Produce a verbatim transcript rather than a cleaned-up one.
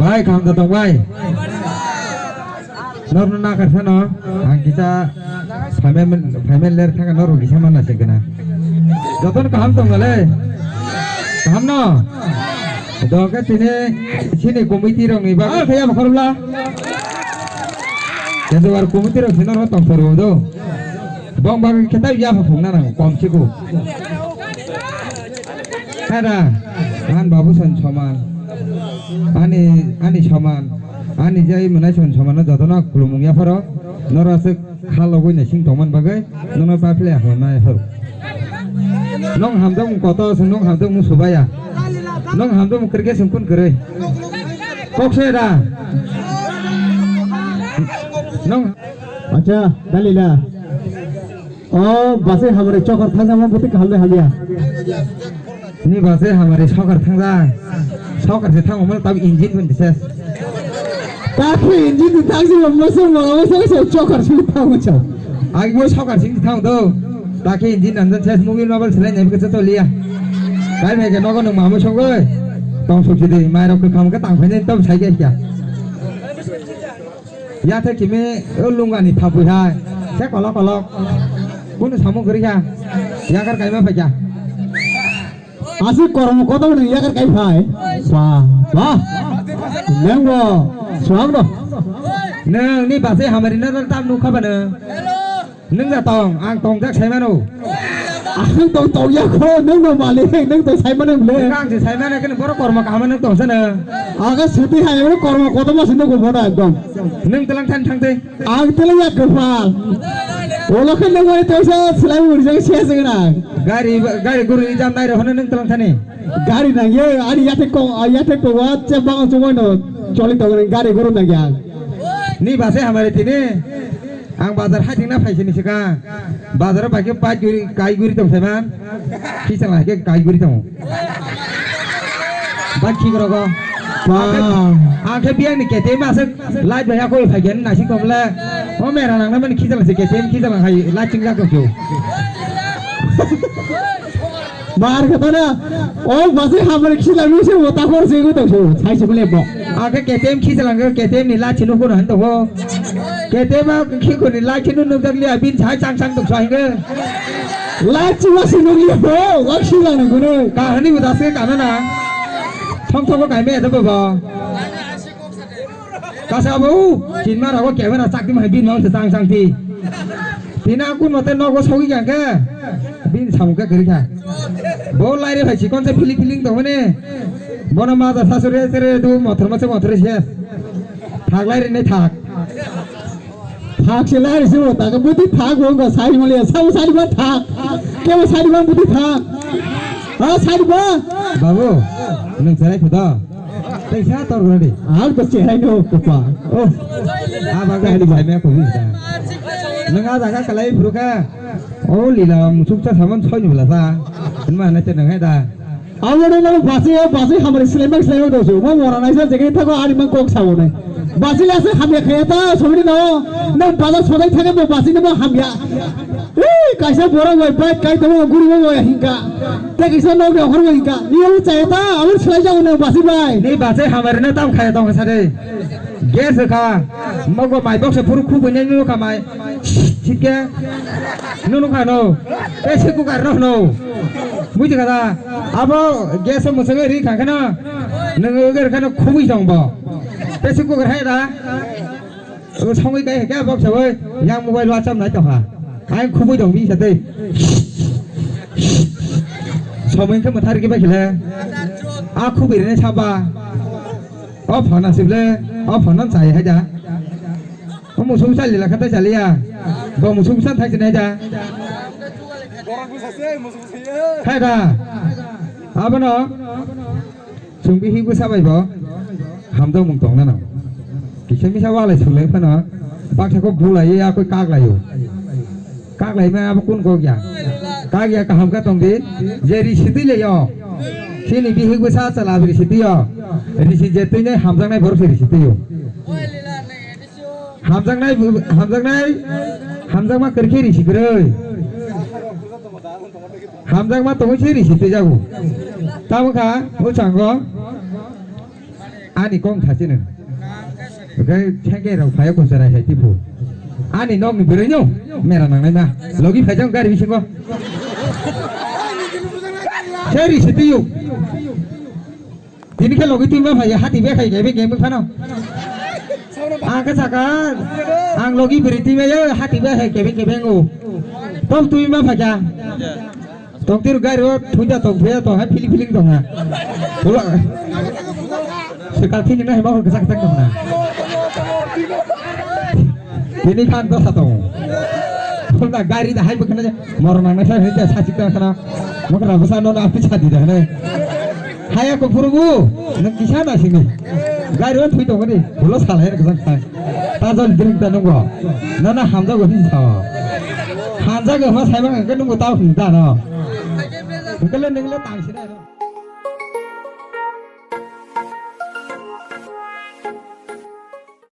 Bai, kaham da tong bai. Norno nakar sano, ang kisa phaimai, phaimai ler thaka norok kisa mana se gana. Jotono kaham tong le. Kaham no? Doke tini sini committee rok ni bagwi. Ah, kaya makhorla. Kedo ar committee rok sino ro tong thoro do. Bong bagwi khe tai ya phung na nang kom chiko. Kada, an babu san soman. Ani, ani soman. Ani jai mwnai san soman no jotono khulumung ya pharo. Nora se khalogwi na sing tongman bagwi. Nono pa phle hoi mai pharo. Nong hamdong koto se nong hamdong subaya. Nong hamdong kerke sungkun kere. Kok se da. Nong. Acha, Dalila. O, base hamari chokar thangsa mo buti kaham le hamya. Ni base hamari sokar thangsa. Sokar se thango mo tab engine pun ses. Takhe engine di thangsi mo mo so mo mo so so chokar si thango chao. Agi mo sokar sing thang do. Takhe engine nan ses mobile mobile selai nai bikasa to liya. Kai me ke nogo nung mamu songoi. Tong sok si de mai rok kham ke tang phai nai tom sai ke kya. Yathai kimi o lungani thapui hai. Se kolok kolok. Kunu samung kwrwi kha. Yakar kaima phaikha. Aswk kormo kotor ni yakar kai phai. Ba, ba. Nang bo. Suang bo. Nang ni base hamari na tam nukha bana. Nung da tong, ang tongjak saimano. Ang tong tong ya kho, nung no malik, nung tong saimano le. Nung ang se saimano kene borok kormo kaham nung tong sana. Aga suti hai, borok kormo kotor ma sino ko bona ekdom. Nung telang than thang te. Ang telang ya kepal. Ola khe nung wai tong sa, selai uri jang sia jang na. Gari, gari guru ni jam nai ro hono nung telang thani. Gari na ye, ari yate ko, yate ko wa, che bang chungoi no, choli tong gari guru na ya. Ni base hamari tini. Ang bazar hai thengna phaisini swkang. Bazaro bai khe pai guri, kai guri tong saiman. Khichang hai khe kai guri tongo. Bai khik rogo. Ba. Ang khe biyang ni kete ma aswk light bai akoi phai khe nasing tong le. O mera nang na mani khichang se kete khichang hai light ching jak tong. Mar khe tana, o basi hamari kisi lami se mo takor se go tong so, sai se bole bo. Ake K T M kisi lang, K T M ni la chinu kono han tongo. K T M a khi koni la chinu nuk jak liya bin sai chang chang tong so hinge. La chi wa si nuk liya bo, wa si lang na kono. Kahani bo das ke kana na. Thong thong ko kai me da bo bo. Kasa bo, chinma rago camera chak di ma bin ma se chang chang ti. Tina kun mate nogo sogi kang ke. Bin samung ke geri kha. Bo lai re phai chikon se feeling feeling tong mane. Bono ma da sasure sere du motor ma se motor se. Thak lai re ne thak. Thak se lai re se mo ta ke buti thak bo ko sai mo le sa sai ba thak. Ke mo sai ba buti thak. Ha sai ba. Babu, nung serai khuda. Tei sa tor gura di. Ang to cherai no kupa. Oh. Aba ga di bai me ko bisa. Nang a jaga kalai phuru kha. O lila musuk cha saman soi ni bla sa. Nma na te nang hai da. Abo no no basi o basi hamari slemak slemak do su. Mo mora nai sa jege thago ani mang kok sa bo nai. Basi la se hamya khaya ta somri no. Nang bazar sodai thage mo basi no mo hamya. Ei, kaisa borok bai bike kai tongo, guri bo bai hingka. Tei kaisa nok ni okhor bo hingka. Ni o chaya ta, aboni swlai jago nang basi bai. Ni basi hamari na tam khaya tong sa de. Gas kha. Mogo mai box phuru khu bini nu kha mai. Chike. Nu nu kha no. Te se ku kar no no. Buji kha da. Abo gas mo sege ri kha kha na. Nang ger kha no khu bui jong bo. Te se ku kar hai da. Songwi kai khe bok sawi yang mobile WhatsApp nai tongkha. Ai khubui dong bi satei. Somoi khe mathar khe bai khile. A khubui rene saba. O phana sible, o phana chai haida. O musung chali la khata chaliya. Bo musung san thai sinai da. Haida. Abono. Chwng bihik bwsa bai bo hamjakmung tongna nango. Kisa misa walai swlai phano baksa kok bulai ya koi kaklaio. Kaklai ma abo kun kok ya? Kak ya kaham khe tong di. Je risi twi le yo. Chini bihik bwsa chwla risi twi yo. Risi je twi nai hamjaknai borok se risi twi yo. Hamjaknai, hamjaknai, hamjakma kwrwi khe risi kwrwi. Hamjakma tongwi se risi twi jago. Tamo kha, o chango. Ani kong thachino. Oke, sengke rok phai ko serai hai tipo. Ani nok ni bwrwi no mera nangnai ma. Logi phai jang gari bisingo. Seri sitiyo. Tini khe logi twi ma phai hati be khai kebe kebe phano. Ang khe saka ang logi bwrwi twi ma hati be khai kebe kebe ngo. Tom twi ma phai ja. Tongtir gari o thuida tong thuida tong hai feeling feeling tong ha. Ulo. Sekal thini nai ma kisa kisa tong na. Tini khan dosa tong. Thunda gari da hai bukna mor nang nai sa hita sa chik tong khana. Mokra basa no na api sa di da ne. Haya ko phurubu nang kisa na sini. Gari o thui tong ni. Ulo sal hai kisa kisa. Ta jol drink ta nungo. Na na hamda go hin sa. Hanja go ma sai ma ke nungo ta hin ta no. Kele nengle tang sini.